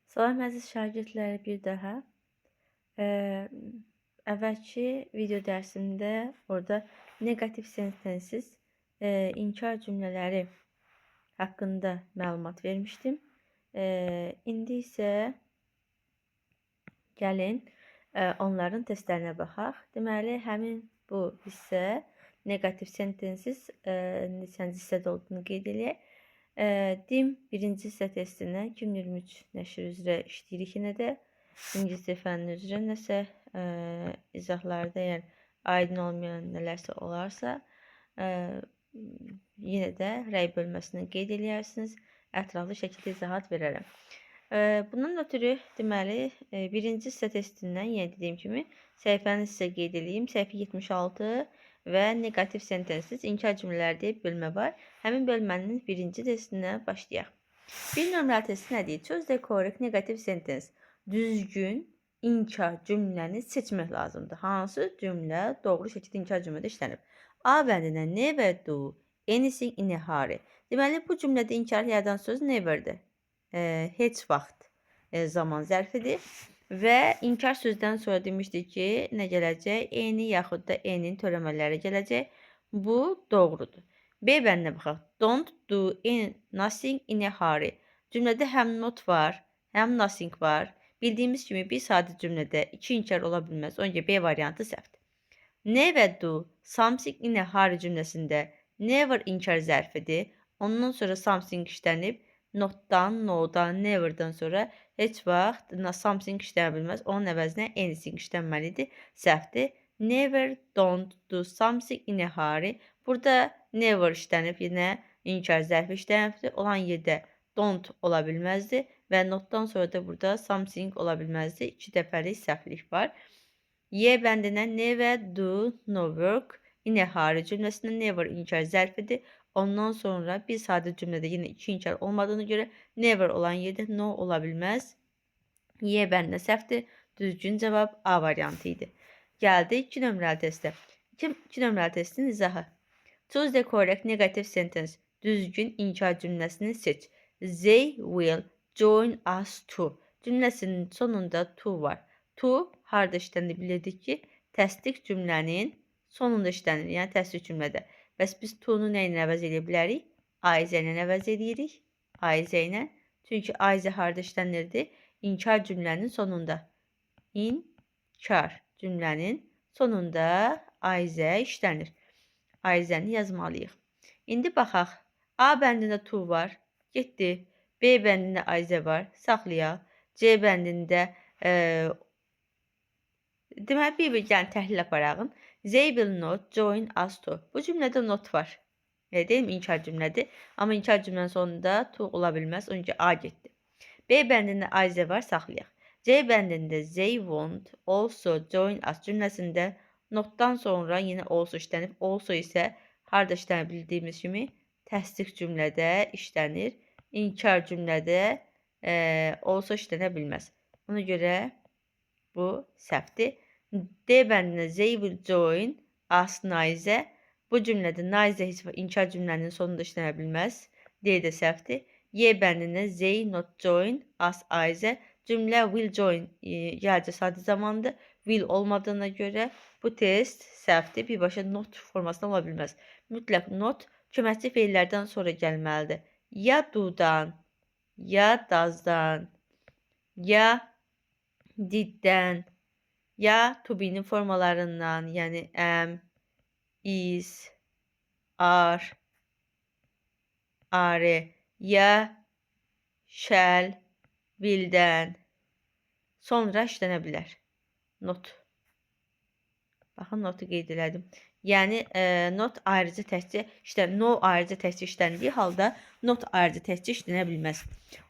Salam əziz şagirdlər, bir daha. Əvvəlki video dərsimdə orada negativ sentences, inkar cümlələri haqqında məlumat vermişdim. İndi isə gəlin onların testlərinə baxaq. Deməli, həmin bu hissə negativ sentences neçənci hissədə olduğunu qeyd eləyək. DİM birinci hissə testindən 2023 nəşr üzrə işləyirik yenə də. İngiliscə fənni üzrə nəsə izahlarda əgər aydın olmayan nələrsə olarsa, yenə də rəy bölməsində qeyd eləyərsiniz. Ətraflı şəkildə izahat verərəm. Bundan ötürü deməli, birinci hissə testindən yenə dediyim kimi səhifəni sizə qeyd eləyim. Səhifə 76 və negativ sentences, inkar cümlələri deyə bölmə var. Həmin bölmənin birinci testinə başlayaq. Bir nömrəli testi nə deyir? Choose the correct negative sentence. Düzgün inkar cümləni seçmək lazımdır. Hansı cümlə doğru şəkildə inkar cümlədə işlənib? A bəndinə never do anything in a hurry. Deməli, bu cümlədə inkar yaradan söz never'dir. Heç vaxt zaman zərfidir. Və inkar sözdən sonra demişdik ki, nə gələcək? Any yaxud da any-nin törəmələri gələcək. Bu doğrudur. B bəndinə baxaq. Don't do any, nothing in a hurry. Cümlədə həm not var, həm nothing var. Bildiyimiz kimi bir sadə cümlədə iki inkar ola bilməz. Ona görə B variantı səhvdir. Never do something in a hurry cümləsində never inkar zərfidir. Ondan sonra something işlənib. Notdan, no'dan, never'dan sonra heç vaxt something işlənə bilməz. Onun əvəzinə anything işlənməlidir. Səhvdir. Never don't do something in a hurry. Burada never işlənib, yenə inkar zərfi işlənibdir. Olan yerdə don't ola bilməzdi və notdan sonra da burada something ola bilməzdi. İki dəfəlik səhvlik var. Y bəndinə never do no work in a hurry cümləsində never inkar zərfidir. Ondan sonra bir sadə cümlədə yenə iki inkar olmadığına görə never olan yerdə no ola bilməz. Y bəndinə səhvdir. Düzgün cavab A variantı idi. Gəldik 2 nömrəli testə. 2 nömrəli testin izahı. Choose the correct negative sentence. Düzgün inkar cümləsini seç. They will join us to. Cümləsinin sonunda to var. To harda işlənir bilirdik ki, təsdiq cümlənin sonunda işlənir. Yəni təsdiq cümlədə. Bəs biz to-nu nə ilə əvəz edə bilərik? Either ilə əvəz edirik. Either ilə. Çünki either harda işlənirdi? İnkar cümlənin sonunda. İnkar cümlənin sonunda either işlənir. Either-ni yazmalıyıq. İndi baxaq. A bəndində to var. Getdi. B bəndində either var. Saxlayaq. C bəndində deməli, bir-bir gəlin təhlil aparağın. They will not join us to. Bu cümlədə not var. Deyim, inkar cümlədir. Amma inkar cümlənin sonunda to ola bilməz. Ona görə A getdi. B bəndində either var, saxlayaq. C bəndində they won't also join us cümləsində notdan sonra yenə also işlənib. Also isə harda işlənir bildiyimiz kimi təsdiq cümlədə işlənir. İnkar cümlədə also işlənə bilməz. Ona görə bu səhvdir. D bəndində they will join us neither. Bu cümlədə neither heç inkar cümlənin sonunda işlənə bilməz. D də səhvdir. Y bəndində they not join us either. Cümlə will join gələcək sadə zamandır. Will olmadığına görə bu test səhvdir. Birbaşa not formasında ola bilməz. Mütləq not köməkçi feillərdən sonra gəlməlidir. Ya do-dan, ya does-dan, ya did-dən, ya to be-nin formalarından, yəni am, is, are, ya shall, will-dən sonra işlənə bilər. Not. Baxın, notu qeyd elədim. Yəni not ayrıca təkcə işlən, no ayrıca təkcə işləndiyi halda not ayrıca təkcə işlənə bilməz.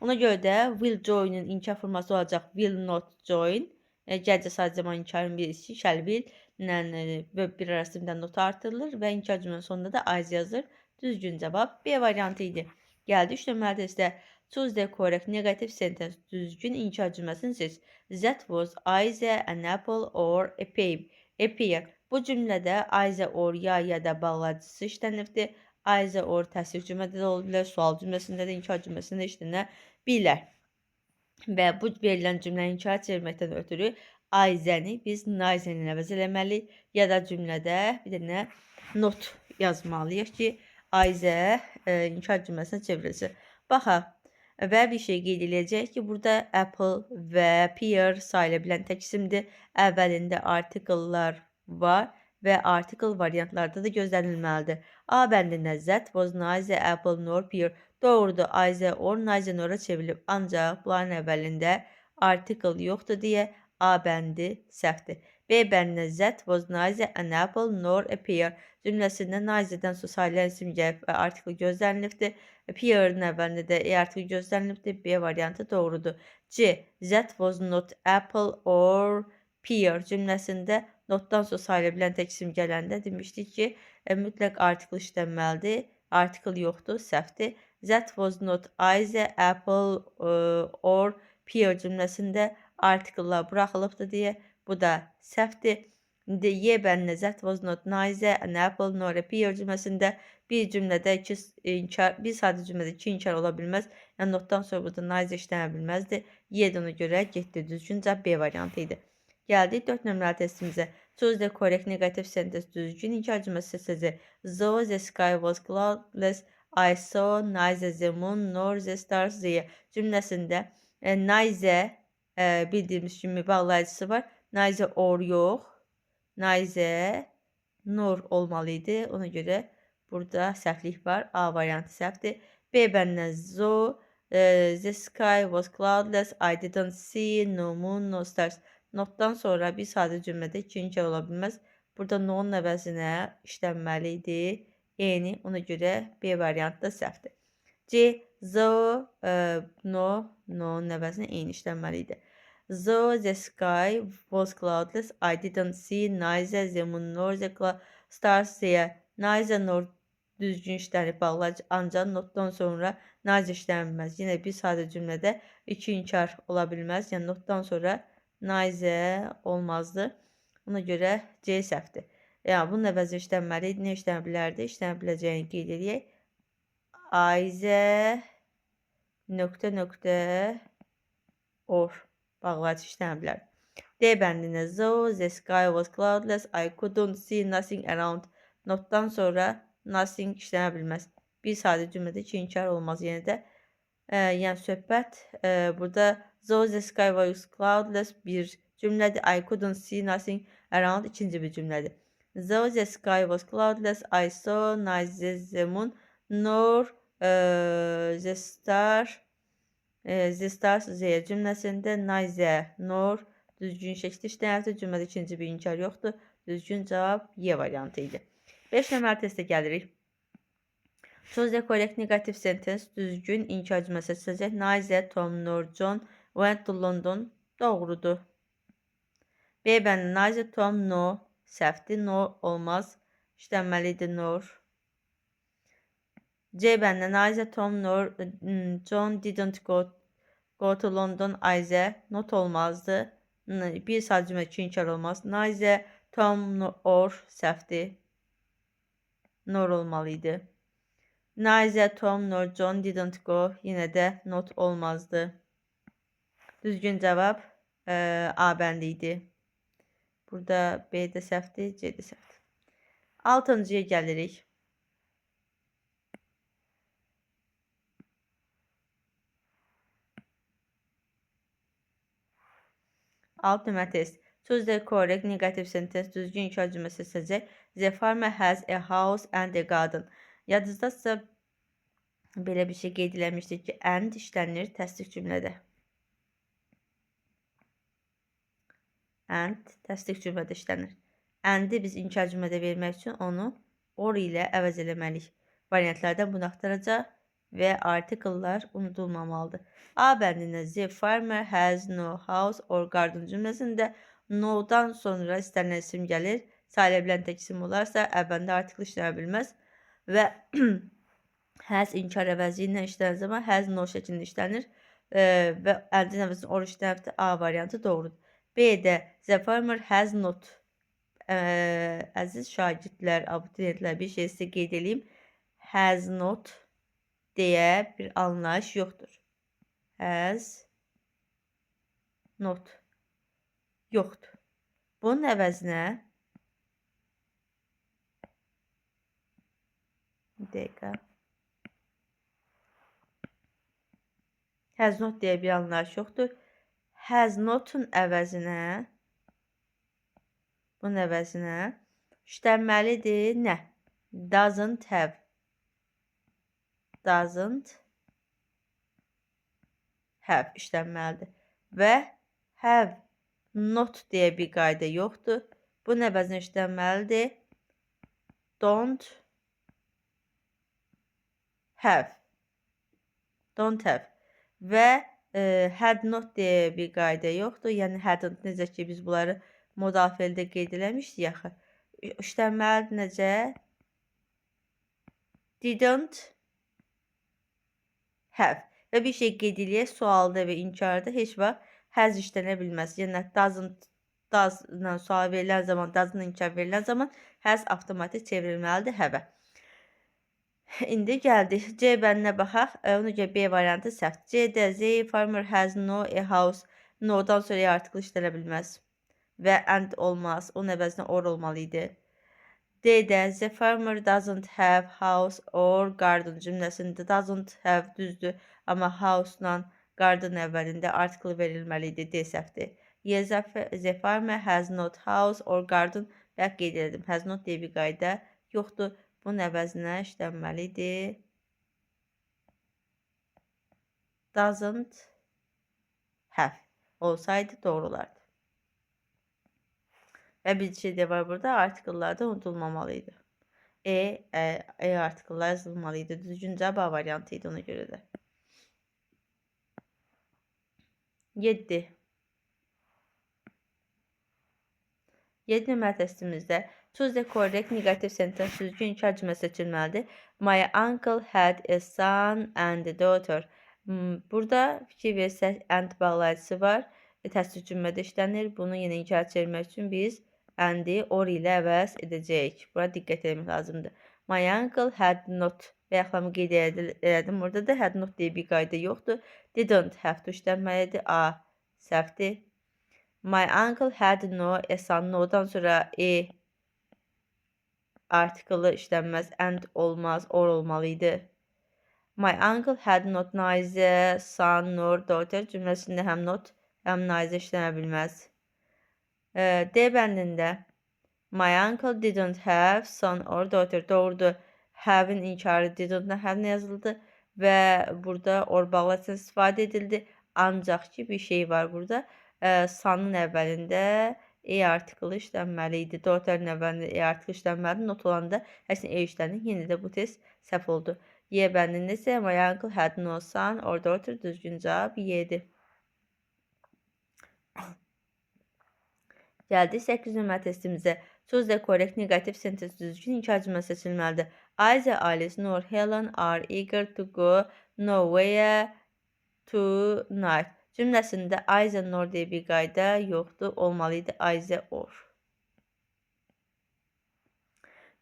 Ona görə də will join-in inkar forması olacaq will not join. Gələcək sadə zaman inkarın birisi shall will ilə verb bir arasında not artırılır və inkar cümlənin sonunda da either yazılır. Düzgün cavab B variantı idi. Gəldi 3 nömrəli testə. Choose the correct negative sentence. Düzgün inkar cümləsini seç. That was either an apple or a pear. A pear. Bu cümlədə either or ya ya da bağlacısı işlənibdir. Either or təsdiq cümlədə də ola bilər, sual cümləsində də, inkar cümləsində də işlənə bilər. Və bu verilən cümləni inkara çevirməkdən ötürü Ayzəni biz Nayzəni ilə əvəz eləməliyik ya da cümlədə bir dənə not yazmalıyıq ki, Ayzə inkar cümləsinə çevrilsin. Baxaq və bir şey qeyd eləyəcək ki, burada apple və pear sayıla bilən tək isimdir. Əvvəlində article'lar var və article variantlarda da gözlənilməlidir. A bəndində that was neither apple nor pear. Doğrudur, either or neither nor'a çevrilib. Ancaq bunların əvvəlində article yoxdur deyə A bəndi səhvdir. B bəndində that was neither an apple nor a pear cümləsində neither'dən sonra sayılan isim gəlib və article gözlənilibdir. Pear'ın əvvəlində də e article gözlənilibdir. B variantı doğrudur. C. That was not apple or pear cümləsində notdan sonra sayıla bilən tək isim gələndə demişdik ki, mütləq article işlənməlidir. Article yoxdur, səhvdir. That was not either apple or pear cümləsində article'lar buraxılıbdır deyə bu da səhvdir. İndi Y bəndində that was not neither an apple nor a pear cümləsində bir cümlədə iki inkar, bir sadə cümlədə iki inkar ola bilməz. Yəni notdan sonra burada neither işlənə bilməzdi. Y də ona görə getdi. Düzgün cavab B variantı idi. Gəldik 4 nömrəli testimizə. Choose the correct negative sentence. Düzgün inkar cümləsi seçəcək. Though the sky was cloudless, I saw neither the moon nor the stars there. Cümləsində neither bildiyimiz kimi bağlayıcısı var. Neither or yox. Neither nor olmalı idi. Ona görə burada səhvlik var. A variantı səhvdir. B bəndən though the sky was cloudless, I didn't see no moon, no stars. Notdan sonra bir sadə cümlədə iki inkar ola bilməz. Burada no'nun əvəzinə işlənməli idi. Eyni, ona görə B variantı da səhvdir. C, though, no, no'nun əvəzinə eyni işlənməli idi. Though the sky was cloudless, I didn't see neither the moon nor the stars there. Neither nor düzgün işlənib bağlayıcı, ancaq notdan sonra neither işlənməz. Yenə bir sadə cümlədə iki inkar ola bilməz. Yəni notdan sonra neither olmazdı. Ona görə C səhvdir. Yəni bunun əvəzinə işlənməli idi. Nə işlənə bilərdi? İşlənə biləcəyini qeyd eləyək. Either nöqtə nöqtə or bağlayıcı işlənə bilər. D bəndində though the sky was cloudless, I couldn't see nothing around. Notdan sonra nothing işlənə bilməz. Bir sadə cümlədə iki inkar olmaz. Yenə də yəni söhbət burada though the sky was cloudless bir cümlədir. I couldn't see nothing around ikinci bir cümlədir. Though the sky was cloudless, I saw neither the moon nor the star the stars there cümləsində neither nor düzgün şəkildə işlənibdir. Cümlədə ikinci bir inkar yoxdur. Düzgün cavab Y variantı idi. 5 nömrəli testə gəlirik. Choose the correct negative sentence. Düzgün inkar cümləsi seçiləcək. Neither Tom nor John went to London. Doğrudur. B bəndi neither Tom no səhvdir. No olmaz. İşlənməli idi nor. C bəndində neither Tom nor John didn't go to London either. Not olmazdı. Bir sadə cümlə iki inkar olmaz. Neither Tom nor səhvdir. Nor olmalı idi. Neither Tom nor John didn't go. Yenə də not olmazdı. Düzgün cavab A bəndi idi. Burada B də səhvdir, C də səhvdir. 6-cıya gəlirik. Alt nömrə test. Choose the correct negative sentence. Düzgün inkar cümləsi seçəcək. The farmer has a house and a garden. Yadınızdadsa belə bir şey qeyd eləmişdik ki, and işlənir təsdiq cümlədə. And təsdiq cümlədə işlənir. And-i biz inkar cümlədə vermək üçün onu or ilə əvəz eləməliyik. Variantlardan bunu axtaracaq və article'lar unudulmamalıdır. A bəndində the farmer has no house or garden cümləsində no'dan sonra istənilən isim gəlir. Sayıla bilən tək isim olarsa əvvəlində article işlənə bilməz və has inkar əvəzi ilə işlənən zaman has no şəklində işlənir və and-in əvəzinə or işlənibdir. A variantı doğrudur. B-də the farmer has not. Əziz şagirdlər, abituriyentlər, bir şey sizə qeyd eləyim. Has not deyə bir anlayış yoxdur. Has not yoxdur. Bunun əvəzinə bir dəqiqə. Has not deyə bir anlayış yoxdur. Has not'un əvəzinə, bunun əvəzinə işlənməlidir nə? Doesn't have. Doesn't have işlənməlidir. Və have not deyə bir qayda yoxdur. Bunun əvəzinə işlənməlidir. Don't have. Don't have. Və had not deyə bir qayda yoxdur. Yəni hadn't, necə ki biz bunları modal feildə qeyd eləmişdik axı. İşlənməlidir necə? Didn't have. Və bir şey qeyd eləyək, sualda və inkarda heç vaxt has işlənə bilməz. Yəni doesn't, does-la sual verilən zaman, doesn't inkar verilən zaman has avtomatik çevrilməlidir have-ə. İndi gəldik C bəndinə baxaq. Ona görə B variantı səhvdir. C-də the farmer has no a house. No-dan sonra e artiklı işlənə bilməz. Və and olmaz. Onun əvəzinə or olmalı idi. D-də the farmer doesn't have house or garden cümləsində doesn't have düzdür, amma house-la garden əvvəlində artiklı verilməli idi. D səhvdir. Y, the farmer has not house or garden. Və qeyd elədim. Has not deyə bir qayda yoxdur. Bunun əvəzinə işlənməli idi. Doesn't have olsaydı doğru olardı. Və bir şey də var burada, artikellər də unudulmamalı idi. E artikellər yazılmalı idi. Düzgün cavab A variantı idi ona görə də. 7. 7 nömrə testimizdə choose the correct negative sentence, düzgün inkar cümlə seçilməlidir. My uncle had a son and a daughter. Burada fikir versək and bağlayıcısı var. Təsdiq cümlədə işlənir. Bunu yenə inkar çevirmək üçün biz and'i or ilə əvəz edəcəyik. Bura diqqət etmək lazımdır. My uncle had not və yaxlamı qeyd elədim. Burada da had not deyə bir qayda yoxdur. Didn't have to işlənməlidir. A səhvdir. My uncle had no a son. No-dan sonra e artiklı işlənməz. And olmaz. Or olmalı idi. My uncle had not neither son nor daughter cümləsində həm not, həm neither işlənə bilməz. D bəndində my uncle didn't have son or daughter. Doğrudur. Have-in inkarı didn't-la have-nə yazıldı və burada or bağlacından istifadə edildi. Ancaq ki, bir şey var burada. Sonun əvvəlində e artiklı işlənməli idi. Daughter-ın əvvəlində e artiklı işlənməli. Not olanda əksinə e işlənir. Yenə də bu test səhv oldu. Y bəndində isə my uncle had no son or daughter. Düzgün cavab Y-dir. Gəldik 8 nömrə testimizə. Choose the correct negative sentence, düzgün inkar cümlə seçilməlidir. Either Alice nor Helen are eager to go nowhere tonight. Cümləsində either nor deyə bir qayda yoxdur. Olmalı idi either or.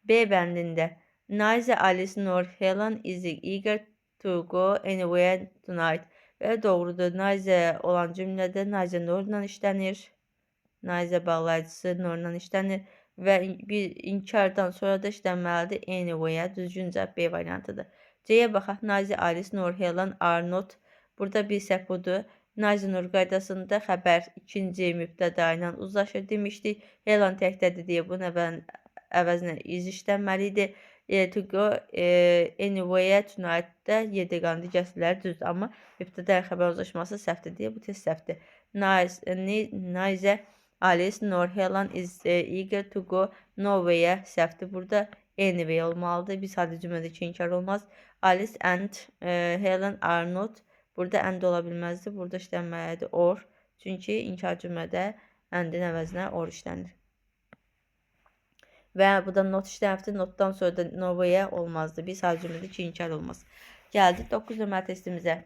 B bəndində neither Alice nor Helen is eager to go anywhere tonight. Və doğrudur. Neither olan cümlədə neither norla işlənir. Neither bağlayıcısı norla işlənir və bir inkardan sonra da işlənməlidir anywhere. Düzgün cavab B variantıdır. C-yə baxaq. Neither Alice nor Helen are not. Burada bir səhv budur. Neither nor qaydasında xəbər ikinci mübtəda ilə uzlaşır demişdik. Helen təkdədir deyə bunun əvəzinə is işlənməli idi. To go anywhere tonight-da yerdə qalan digər düzdür, amma mübtəda xəbər uzlaşması səhvdir deyə bu test səhvdir. Neither Alice nor Helen is eager to go nowhere səhvdir. Burada anyway olmalıdır. Bir sadə cümlədəki inkar olmaz. Alice and Helen are not. Burada and ola bilməzdi. Burada işlənməlidir or. Çünki inkar cümlədə and'in əvəzinə or işlənir. Və bu da not işlənibdir. Notdan sonra da nowhere olmazdı. Bir sadə cümlədəki inkar olmaz. Gəldik 9 nömrə testimizə.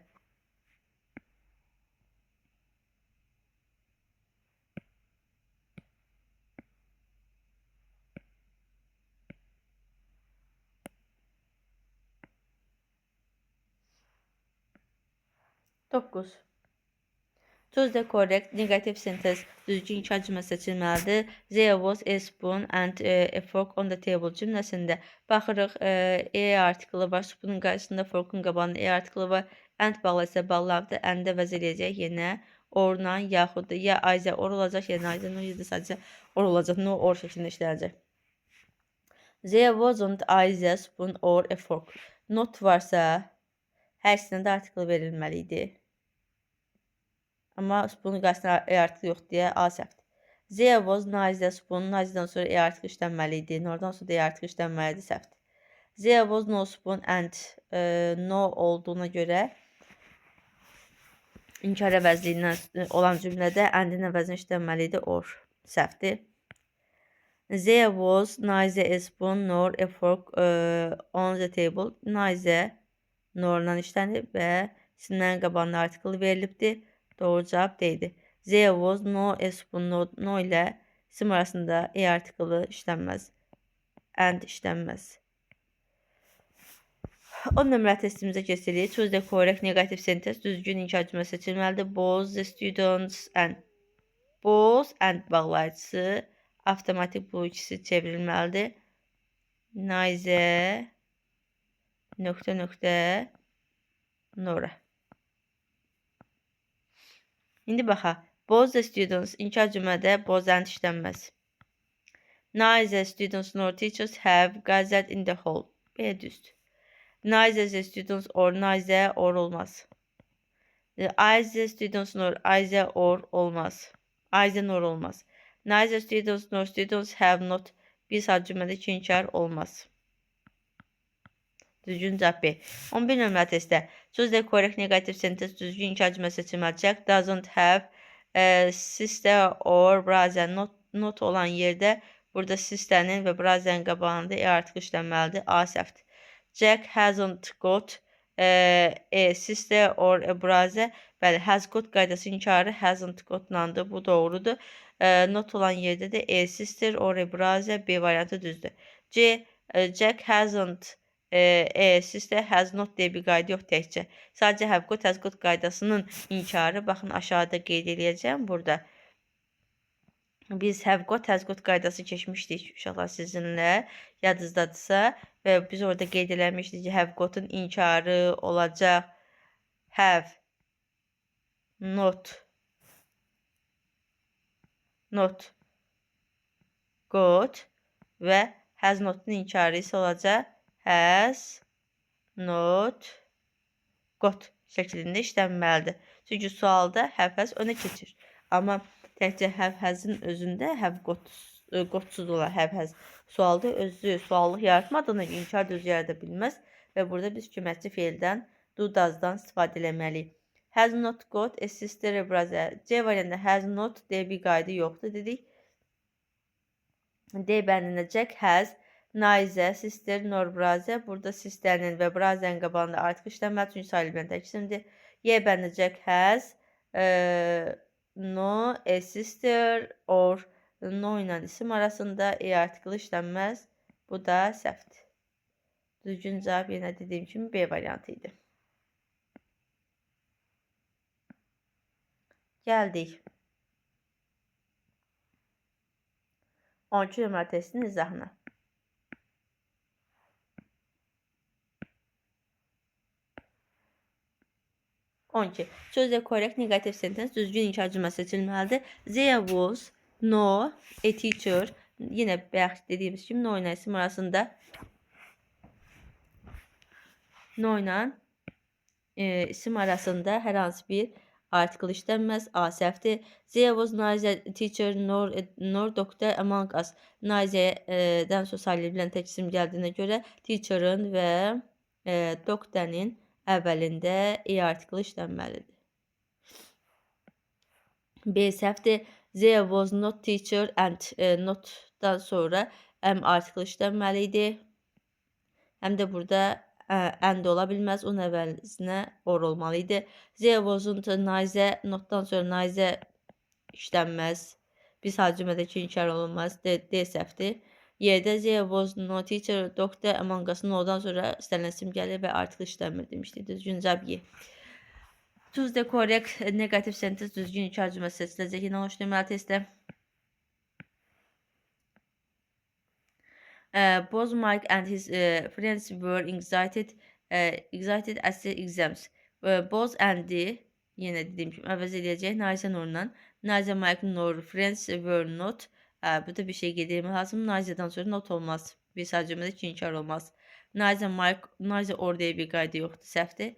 9. Choose the correct negative sentence. Düzgün inkar cümlə seçilməlidir. There was a spoon and a fork on the table cümləsində baxırıq, e artiklı var, spoonun qarşısında, forkun qabağında e artiklı var. And bağlaysa bağlamdır. And-də əvəz eləyəcək yenə orla yaxud da ya either or olacaq, ya neither no, ya da sadəcə or olacaq. No or şəklində işlənəcək. There wasn't either spoon or a fork. Not varsa hər ikisində də artikl verilməli idi. Amma spoonun qarşısında e artikli yoxdur deyə A səhvdir. There was neither spoon. Neither'dan sonra e artikli işlənməli idi. Nordan sonra da e artikli işlənməli idi. Səhvdir. There was no spoon and no olduğuna görə inkar əvəzliyindən olan cümlədə and-in əvəzinə işlənməli idi. Or səhvdir. There was neither a spoon nor a fork on the table. Neither norla işlənib və isimlərin qabağında artikl verilibdir. Doğru cavab D idi. There was no a spoon, no, no ilə isim arasında e artiklı işlənməz. And işlənməz. 10 nömrə testimizə keçirik. Choose the correct negative sentence. Düzgün inkar cümlə seçilməlidir. Both the students and both and bağlayıcısı avtomatik bu ikisi çevrilməlidir. Neither nöqtə nöqtə nora. İndi baxaq. Both the students inkar cümlədə both and işlənməz. Neither students nor teachers have gathered in the hall. B düzdür. Neither the students or neither or olmaz. Either students nor either or olmaz. Either nor olmaz. Neither students nor students have not bir saat cümlədə iki inkar olmaz. Düzgün cavab B. 11 nömrə testdə. Choose the correct negative sentence. Düzgün inkar cümlə seçilməli. Jack doesn't have sister or brother. Not olan yerdə burada sister'nin və brother'ın qabağında e artikli işlənməlidir. A səhvdir. Jack hasn't got a sister or a brother. Bəli, has got qaydası inkarı hasn't got'landır. Bu doğrudur. Not olan yerdə də a sister or a brother B variantı düzdür. C. Jack hasn't a sister, has not deyə bir qayda yox təkcə. Sadəcə have got, has got qaydasının inkarı. Baxın aşağıda qeyd eləyəcəm burada. Biz have got, has got qaydası keçmişdik uşaqlar sizinlə yadınızdadırsa və biz orada qeyd eləmişdik ki, have got'un inkarı olacaq have not got və has not'un inkarı isə olacaq has not got şəklində işlənməlidir. Çünki sualda have has önə keçir. Amma təkcə have has'ın özündə have got, gotsuz olan have has sualda özü suallıq yaratmadığına inkar da özü yarada bilməz və burada biz köməkçi feildən do, does'dan istifadə eləməliyik. Has not got a sister or brother. C variantında has not deyə bir qayda yoxdur dedik. D bəndində Jack has neither sister nor brother. Burada sister'nin və brother'ın qabağında artıq işlənməli çünki sayılı tək isimdir. Y bəndində Jack has no a sister or no ilə isim arasında e artiklı işlənməz. Bu da səhvdir. Düzgün cavab yenə dediyim kimi B variantı idi. Gəldik 12 nömrə testinin izahına. 12. Choose correct negative sentence. Düzgün inkar cümlə seçilməlidir. There was no a teacher. Yenə bayaq dediyimiz kimi no ilə isim arasında no ilə isim arasında hər hansı bir artikel işlənməz. A səhvdir. There was neither teacher nor doctor among us. Neither-dən sonra sayılı bilən tək isim gəldiyinə görə teacher'ın və doctor'ın əvvəlində e artiklı işlənməlidir. B səhvdir. There was not teacher and not'dan sonra m artiklı işlənməli idi. Həm də burada and ola bilməz. Onun əvəzinə or olmalı idi. There wasn't neither not'dan sonra neither işlənməz. Bir saat cümlədəki inkar olunmaz. D səhvdir. Yerdə there was no teacher, doctor among us. No'dan sonra istənilən isim gəlir və artikl işlənmir demişdik. Düzgün cavab Y. Choose the correct negative sentence, düzgün inkar cümləsi seçiləcək. Yenə 13 nömrəli testdə. Both Mike and his friends were excited at the exams. Both and yenə dediyim kimi əvəz eləyəcək Neither nor'la. Neither Mike nor friends were not. Burada bir şey qeyd etmək lazım. Neither'dan sonra not olmaz. Bir sadəcə cümlədə ki, inkar olmaz. Neither Mike, neither or deyə bir qayda yoxdur, səhvdir.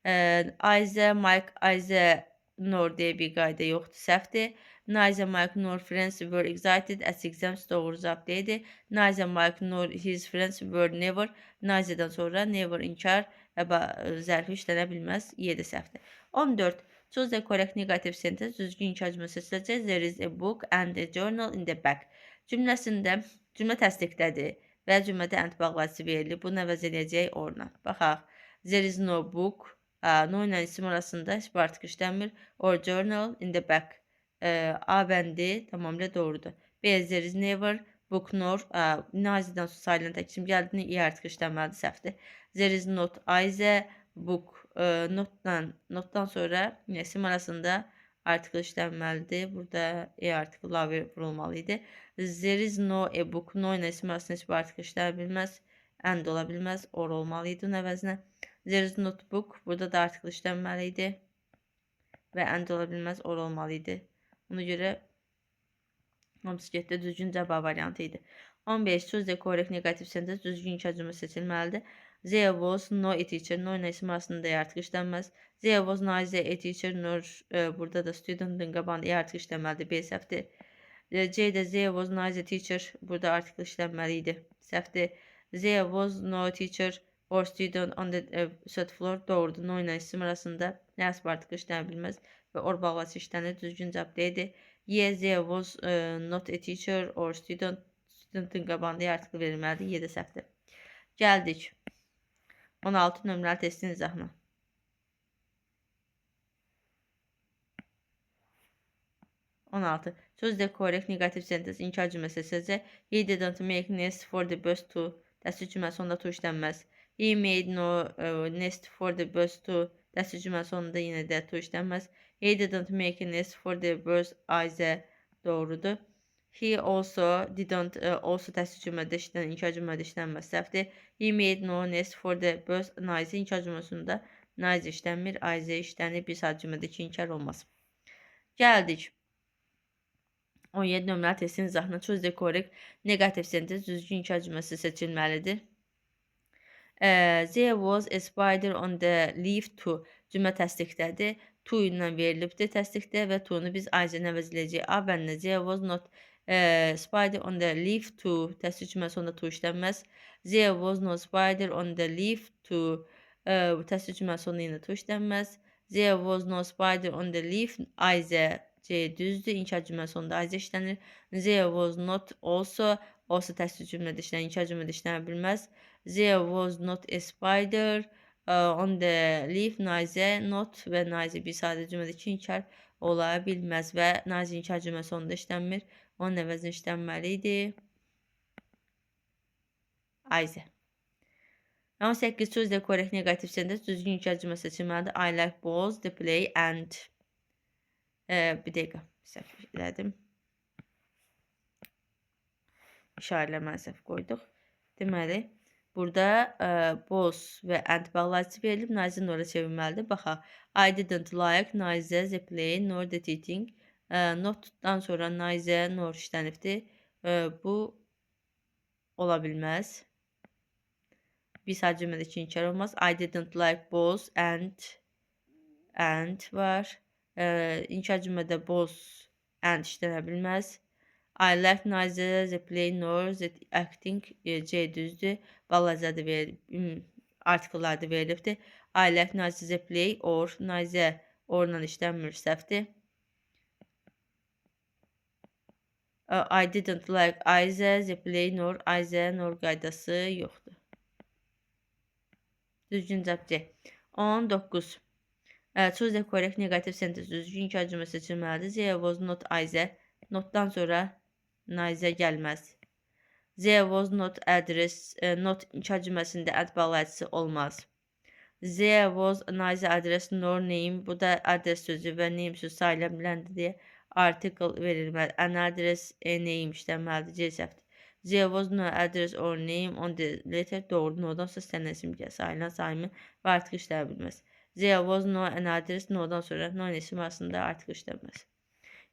Either Mike, either nor deyə bir qayda yoxdur, səhvdir. Neither Mike nor friends were excited at exams, doğru cavab D-dir. Neither Mike nor his friends were never. Neither'dan sonra never inkar və zərfi işlənə bilməz. Y də səhvdir. 14. Choose the correct negative sentence. Düzgün inkar cümləsi seçiləcək. There is a book and a journal in the back. Cümləsində cümlə təsdiqdədir və cümlədə and bağlayıcısı verilir. Bunu əvəz eləyəcək orla. Baxaq. There is no book. No ilə isim arasında heç bir artıq işlənmir. Or journal in the back. A bəndi tamamilə doğrudur. B. There is never book nor. Nazidən sonra silent isim gəldiyini i artıq işlənməlidir, səhvdir. There is not either book. Notdan sonra isim arasında article işlənməlidir. Burada e article vurulmalı idi. There is no a book. No ilə isim arasında heç bir article işlənə bilməz. And ola bilməz. Or olmalı idi onun əvəzinə. There is not book. Burada da article işlənməli idi. Və and ola bilməz. Or olmalı idi. Ona görə hamısı getdi. Düzgün cavab variantı idi. 15. Choose the correct negative sentence. Düzgün inkar cümlə seçilməlidir. There was no a teacher. No ilə isim arasında e artıq işlənməz. There was neither a teacher nor burada da student'ın qabağında e artıq işlənməlidir. B səhvdir. C-də there was neither teacher. Burada article işlənməli idi. Səhvdir. There was no teacher or student on the third floor. Doğrudur. No ilə isim arasında nəsə artıq işlənə bilməz və or bağlacı işlənir. Düzgün cavab D-dir. Y, there was not a teacher or student. Student'ın qabağında e article verilməlidir. Y də səhvdir. Gəldik 16 nömrəli testin izahına. 16. Choose the correct negative sentence. İnkar cümləsi seçiləcək. He didn't make nest for the birds to. Təsdiq cümləsi sonunda to işlənməz. He made no nest for the birds to. Təsdiq cümləsi sonunda yenə də to işlənməz. He didn't make a nest for the birds either. Doğrudur. He also didn't also təsdiq cümlədə işlənən, inkar cümlədə işlənməz, səhvdir. He made no nest for the birds neither inkar cümləsində neither işlənmir, either işlənir. Bir saat cümlədəki inkar olmaz. Gəldik 17 nömrəli testin izahına. Choose the correct negative sentence. Düzgün inkar cümləsi seçilməlidir. There was a spider on the leaf too. Cümlə təsdiqdədir. To ilə verilibdir təsdiqdə və to-nu biz either əvəz eləyəcəyik. A bəndində there was not spider on the leaf too. Təsdiq cümləsi sonunda to işlənməz. There was no spider on the leaf too. Təsdiq cümləsi sonunda yenə to işlənməz. There was no spider on the leaf either. C düzdür. İnkar cümləsi sonunda either işlənir. There was not also. Also təsdiq cümlədə işlənir. İnkar cümlədə işlənə bilməz. There was not a spider on the leaf. Neither, not və neither bir sadə cümlədəki inkar ola bilməz və neither inkar cümləsi sonunda işlənmir. Onun əvəzinə işlənməli idi. Either. 18. Choose the correct negative sentence. Düzgün inkar cümləsi seçilməlidir. I like both the play and bir dəqiqə səhv elədim. İşarələməni səhv qoyduq. Deməli, burada both və and bağlayıcısı verilib. Neither nor-a çevrilməlidir. Baxaq. I didn't like neither the play nor the teaching. Notdan sonra neither nor işlənibdir. Bu ola bilməz. Bir sadəcə cümlədəki inkar olmaz. I didn't like both and var. İnkar cümlədə both and işlənə bilməz. I like neither the play nor the acting. C düzdür. Bağlayıcılar da verilib, artikellər də verilibdir. I like neither the play or neither orla işlənmir, səhvdir. I didn't like either the play nor either nor qaydası yoxdur. Düzgün cavab C. 19. Choose the correct negative sentence. Düzgün inkar cümləsi seçilməlidir. There was not either. Notdan sonra neither gəlməz. There was not address. Not inkar cümləsində and bağlayıcısı olmaz. There was neither address nor name. Bu da adres sözü və name sözü sayıla biləndir deyə article verilməli. An address, a name işlənməlidir. C səhvdir. There was no address or name on the letter. Doğru. No'dan sonra istənilən simgə sayılan sayımı və artıq işlənə bilməz. There was no an address. No'dan sonra no isim arasında artıq işlənməz.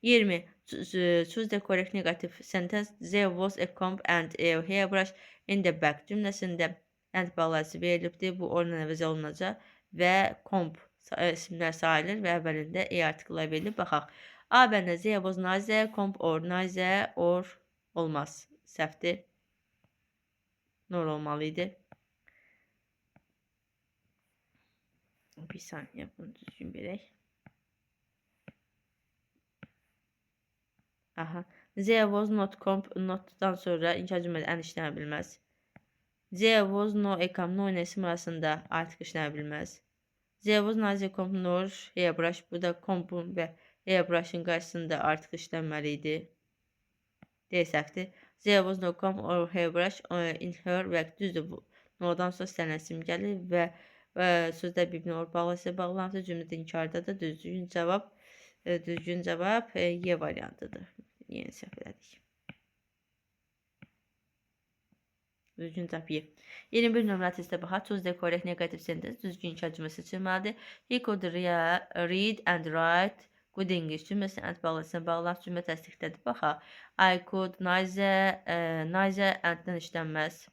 20. Choose the correct negative sentence. There was a comb and a hairbrush in the bag cümləsində and bağlayıcısı verilibdir. Bu orla əvəz olunacaq və comb isimlər sayılır və əvvəlində e artikellər verilib. Baxaq. A bəndə there was neither comb or neither or olmaz. Səhvdir. Nor olmalı idi. Bir saniye bunu düzgün verək. Aha. There was not comb notdan sonra inkar cümlədə ən işlənə bilməz. There was no a comb no ilə isim arasında artıq işlənə bilməz. There was neither comb nor hairbrush. Bu da combun və hairbrush'ın qarşısında artıq işlənməli idi. D səhvdir. There was no comb or hairbrush in her bag. Düzdür, bu no'dan sonra istənilən isim gəlir və sözlər bir-birinə or bağlayıcı bağlanırsa cümlədə inkarda da düzgün cavab Y variantıdır. Yeni səhv elədik. Düzgün cavab Y. 21 nömrə testə baxaq. Choose the correct negative sentence. Düzgün inkar cümləsi seçilməlidir. He could read and write good English cümləsini and bağlayıcısına bağlanıb cümlə təsdiqdədir. Baxaq. I could neither, neither and-dən işlənməz.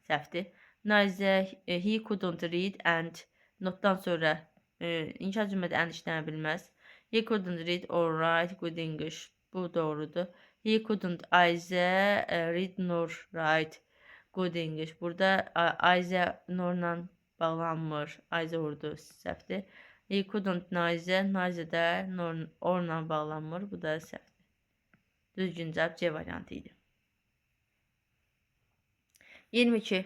Səhvdir. Neither he couldn't read and notdan sonra inkar cümlədə and işlənə bilməz. He couldn't read or write good English. Bu doğrudur. He couldn't either read nor write good English. Burada either norla bağlanmır. Either ordur. Səhvdir. He couldn't neither. Neither də orla bağlanmır. Bu da səhvdir. Düzgün cavab C variantı idi. 22.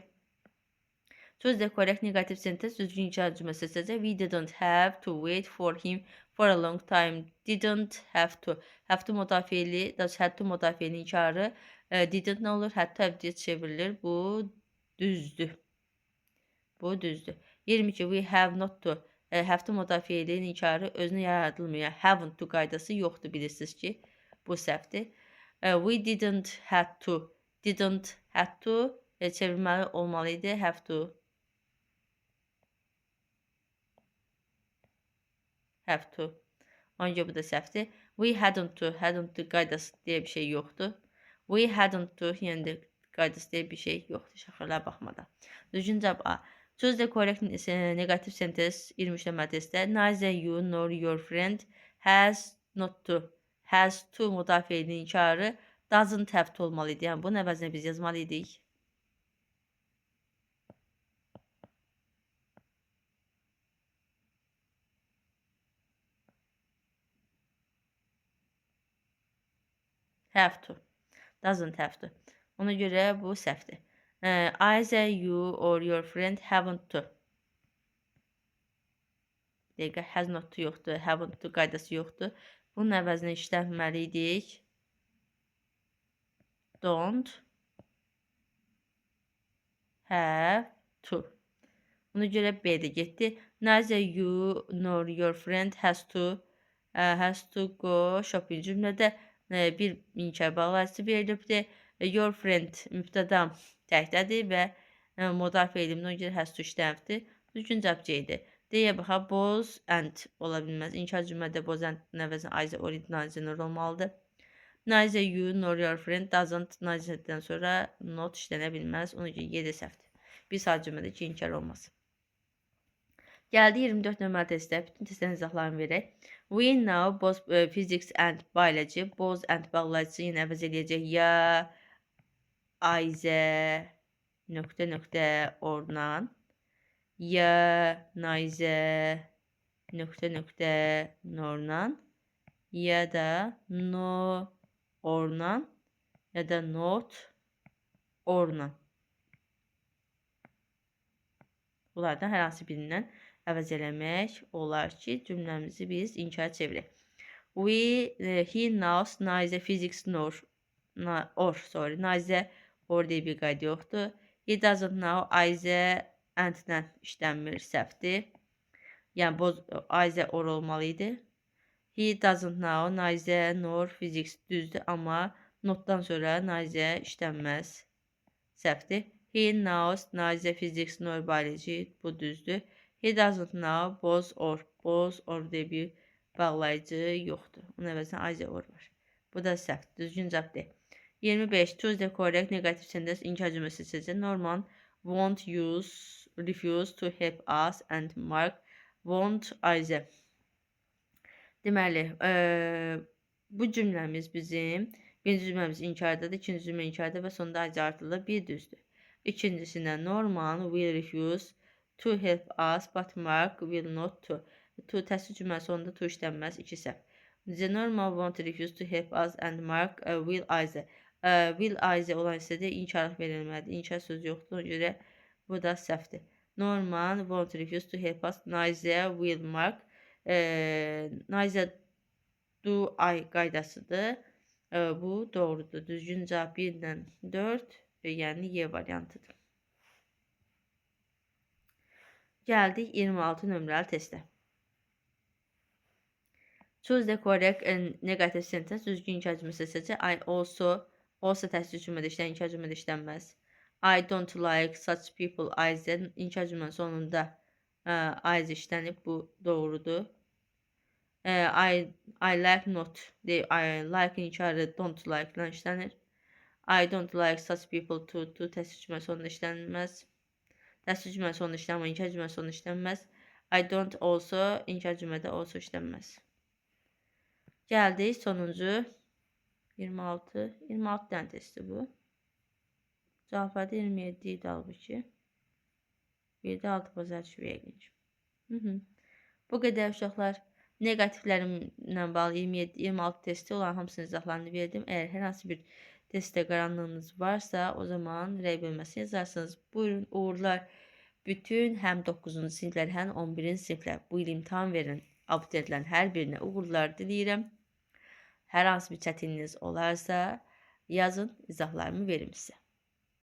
Choose the correct negative sentence. Düzgün inkar cümləsi seçəcək. We didn't have to wait for him for a long time. Didn't have to. Have to modal feili, daha had to modal feilinin inkarı. Didn't nə olur? Had to have deyə çevrilir. Bu düzdür. Bu düzdür. 22. We have not to. Have to modal feilinin inkarı özünə yaradılmıyor. Haven't to qaydası yoxdur, bilirsiniz ki. Bu səhvdir. We didn't had to. Didn't had to çevirməli olmalı idi. Have to. Have to. Ona görə bu da səhvdir. We hadn't to. Hadn't to qaydası deyə bir şey yoxdur. We hadn't to, yəni də qaydası deyə bir şey yoxdur. Şaxırlar baxmadan. Düzgün cavab A. Choose the correct negative sentence 23 nömrə testdə. Neither you nor your friend has not to. Has to modal feilinin inkarı doesn't have to olmalı idi. Yəni bunun əvəzinə biz yazmalı idik. Have to. Doesn't have to. Ona görə bu səhvdir. Either you or your friend haven't to. Bir dəqiqə, has not to yoxdur, haven't to qaydası yoxdur. Bunun əvəzinə işlətməli idik. Don't have to. Ona görə B-də getdi. Neither you nor your friend has to go shopping cümlədə bir inkar bağlayıcısı verilibdir. Your friend mübtəda təkdədir və modal feilimdə ona görə has to işlənibdir. Düzgün cavab C idi. D-yə baxaq. Both and ola bilməz. İnkar cümlədə both and əvəzinə either or neither nor olmalıdır. Neither you nor your friend doesn't neither-dən sonra not işlənə bilməz. Ona görə Y də səhvdir. Bir saat cümlədə iki inkar olmaz. Gəldi 24 nömrəli testə. Bütün testlərin izahlarını verək. We know both physics and biology. Both and bağlayıcısı yenə əvəz eləyəcək. Ya either nöqtə nöqtə orla, ya neither nöqtə nöqtə norla, ya da no orla, ya da not orla. Bunlardan hər hansı birindən əvəz eləmək olar ki, cümləmizi biz inkara çevirək. He knows neither physics nor or, sorry, neither or deyə bir qayda yoxdur. He doesn't know either And-lə işlənmir, səhvdir. Yəni, both either or olmalı idi. He doesn't know, neither nor physics düzdür, amma notdan sonra neither işlənməz, səhvdir. He knows neither physics nor biology, bu düzdür. He doesn't know both or, both or deyə bir bağlayıcı yoxdur. Onun əvəzinə either or var. Bu da səhvdir, düzgün cavab D. 25. Choose the correct negative sentence inkar cümləsi seçin. Norman won't use, refuse to help us and Mark won't either. Deməli, bu cümləmiz bizim birinci cümləmiz inkardadır, ikinci cümlə inkarda və sonda either artırılır, bir düzdür. İkincisində Norman will refuse to help us, but Mark will not to. To təsvir cümləsi sonunda to işlənməz, iki səhv. The Norman won't refuse to help us and Mark will either. Will either olan hissədə inkarlıq verilməlidir. İnkar sözü yoxdur, ona görə bu da səhvdir. Norman won't refuse to help us, neither will Mark. Neither do I qaydasıdır. Bu doğrudur. Düzgün cavab 1 ilə 4, yəni Y variantıdır. Gəldik 26 nömrəli testə. Choose the correct negative sentence. Düzgün inkar cümləsi seçək. I also, also təsvir cümlədə işlən, inkar cümlədə işlənməz. I don't like such people either. İnkar cümlənin sonunda either işlənib. Bu doğrudur. I like not. I like inkarı don't like ilə işlənir. I don't like such people to təsvir cümlənin sonunda işlənməz. Təsvir cümlənin sonunda işlənmir, inkar cümlənin sonunda işlənməz. I don't also, inkar cümlədə also işlənməz. Gəldik sonuncu 26 dənə testi bu. Cavabları 27 idi halbuki. Bir də 6 bazar yəqin ki. Bu qədər uşaqlar. Negativlərimlə bağlı 27, 26 testi olan hamısının izahlarını verdim. Əgər hər hansı bir testdə qaranlığınız varsa, o zaman rəy bölməsini yazarsınız. Buyurun, uğurlar. Bütün həm 9-cu siniflər, həm 11-ci siniflər bu il imtahan verən abituriyentlərin hər birinə uğurlar diləyirəm. Hər hansı bir çətinliyiniz olarsa, yazın, izahlarımı verim sizə.